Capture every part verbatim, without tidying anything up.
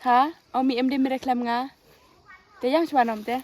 Ha, o mi em de mi reklam nga. Te yang chwa nom te.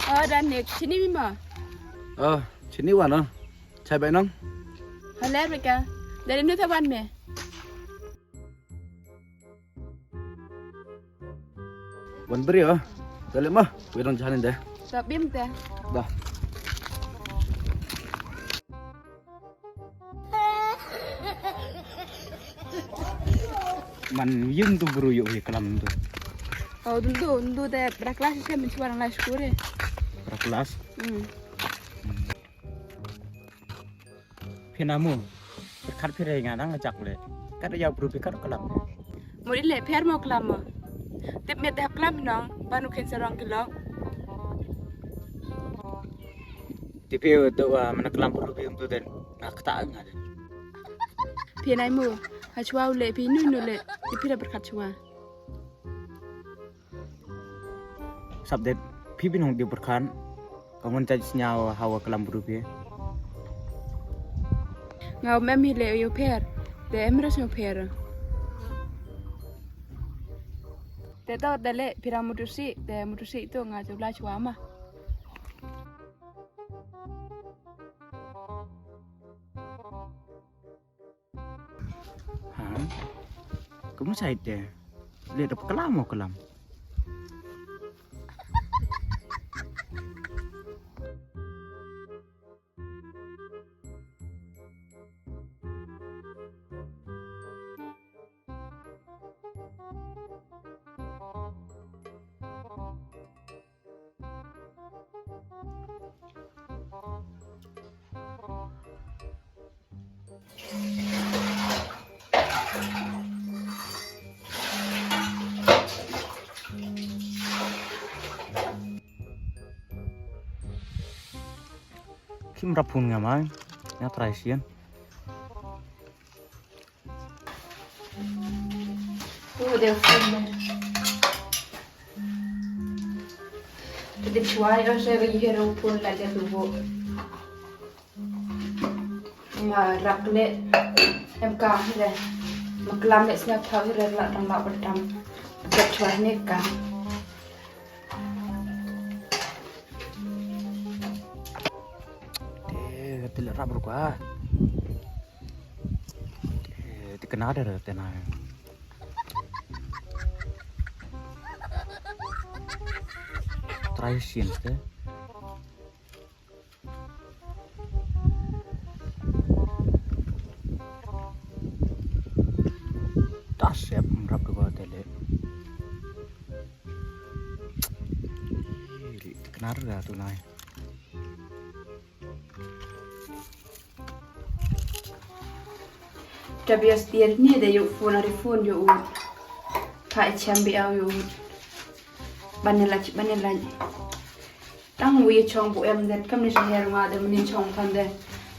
Oh, dan ne, chini mi ma? Oh, chini wa no. Chai bai nong? Haler beka. Dari nu ta wan me? Wan bri, oh. Dale ma, wi dong jahan de. Ta bim te. Da. Man yim tu bru yu hi kalam tu. Oh, dun tu, dun tu te bra class se min chuan la school re. Bra class? Hmm. Phi na mu, pyrkhat phi re nga nang jak le. Kat ya bru pyrkhat kalam. Mu ile pher mo kalam mo. Tip me dap kalam nong, banu khen sarong kilok. Tip e tu wa mana kalam bru phi um tu den. Nga kata nga den. Phi nai mu, ha chwa u le, phi nu nu le, tip phi da pyrkhat chwa. Sap det, phi bin hong di pyrkhat, ka ngun chai sñiaw hawa kalam bru phi. Nga um em hi le u pher, te em ras u pher. Te to te le, phi ra mutu si, te mutu si tu nga chula chwa ma. Ha? Kamu sait de? Lihat apa kalam mau kalam? Kim rap phone nga mai, nga try sian. Tu de phone de. Tu de chuai o se ga yere phone la de tu bo. Ma rak le em ka hi de. Ma klam le sna thaw hi de la dang la ba dam. De chuai ne ka. Te, te le rap ru ka. Te, te kena de re te na. Try sien te. Ta sep rap ru ka te le. Ih, te kena de re tu nai. Tabias tiar ni de yu phone ari phone yu ut. Tha chem bi au yu ut. Ban ne lach, ban ne lach. Tang wi chong bu em de kam ni sa her nga de ni chong than de.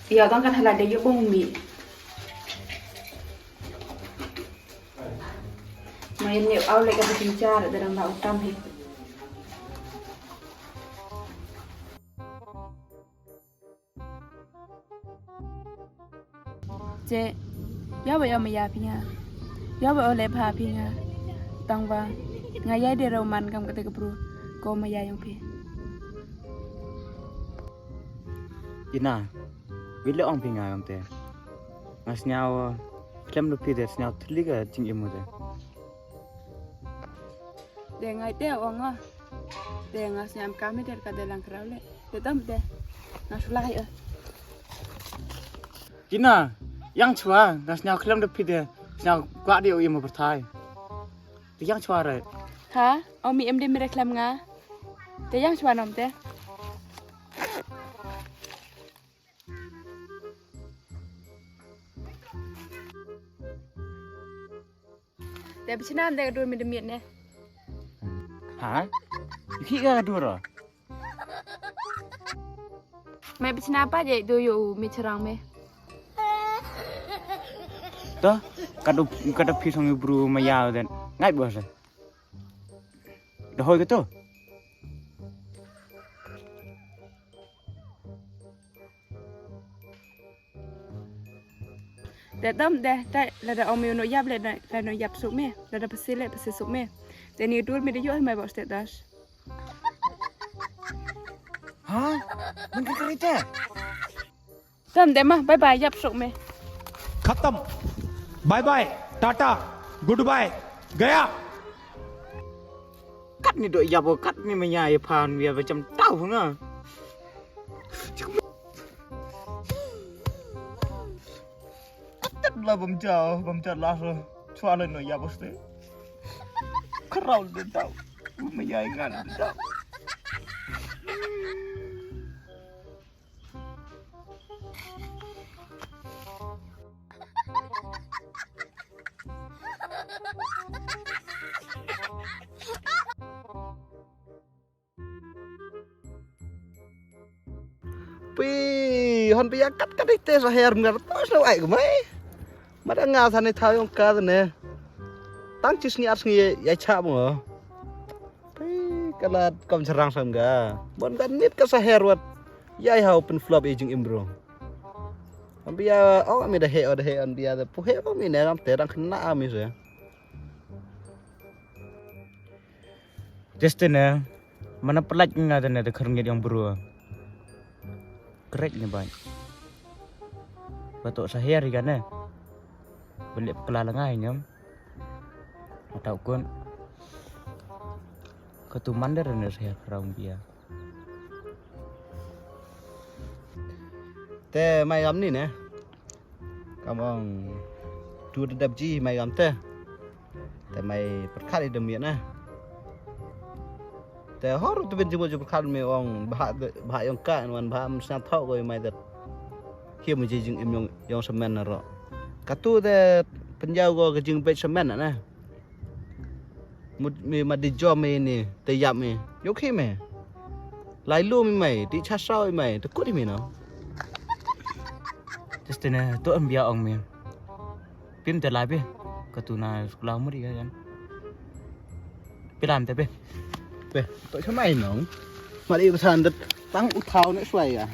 Ya dang ka thala de yu bong mi. Ma yin ni au le ka bi tin char de dang ba u tam hi. Che, ya wa ya maya phi nga. Ya wa ole pha phi nga. Tang wa, nga ya de rau man kam kate ka bru. Ko maya yong phi. Ina, wi le ong phi nga yong te. Nga sñiaw, klem lu phi de sñiaw thli ka jingim u de. De ngai te ong nga. De nga sñiaw em kam de ka de lang kraw le. Te tam te. Nga sulai, eh. Tina, yang chwa, nga sñiaw klem de phi de, sñiaw kwah de u im u pyrthai. Te yang chwa re. Ha, o mi em de mi re klem nga. Te yang chwa nom te. Te pachna de ka dur mi da miet ne. Ha? Ki ka dur ro? Me pachna pa je du yo mi charang me. To, ka du, ka du phi song bru ma ya den. Ngai bo se. Da hoi ka to. Te dam de, te lada ong me u no yap le, na, ka no yap suk me, lada pasi le, pasi suk me. Te ni dur me de yo, mai bok status. Ha? Mun ka kereta? Dam de ma, bye bye, yap suk me. खत्म। Bye bye, tata, good bye, गया। Kat ni do yap o, kat ni maya ya phan ya ba cham tau nga. Kat la bam jao, bam jao la so. Chwa le no yap o ste. Kharau le tau. Maya nga le tau. Pi, hon pi ya kat kat ite sa her ngar to sa ai kumai. Mada nga sa ni thaw yong ka ne. Tang chis ni ars ni ya cha mo. Pi, ka la kam charang sam ga. Bon ka nit ka sa her wat. Ya ha open flop e jingim bro. Ambia, oh, ami da he, oh, da he, ambia da pu he, oh, mi ne ram te dang khna ami se. Justin, eh, mana pelaj nga da ne da kharngit yong bru. Krek ni bai. Batok sa her i ka ne. Balik pekla la ngai nyam. Atau kun. Katu mandar ne sa her kharau ambia. Te mai gam ni ne. Kam ong tu da dap ji mai gam te. Te mai perkhat i dam ya na. Te hor tu bin jingmut ju perkhat mi ong bha, bha yong ka wan bha am sna thok ko mai te. Hiam ji jingim yong, yong semen na ro. Katu te penjau ko ke jingbet semen na na. Mut mi ma di jom mi ni, te yap mi. Yo khi mi. Lai lu mi mai, di cha sao mi mai, te kut mi no. Justin, eh, to ambia ong mi. Pim te lai bi. Katu na skula mut i ka jan. Pilam te bi. Be, to cha mai no. Mari pesan det tang u thau ne suai ya.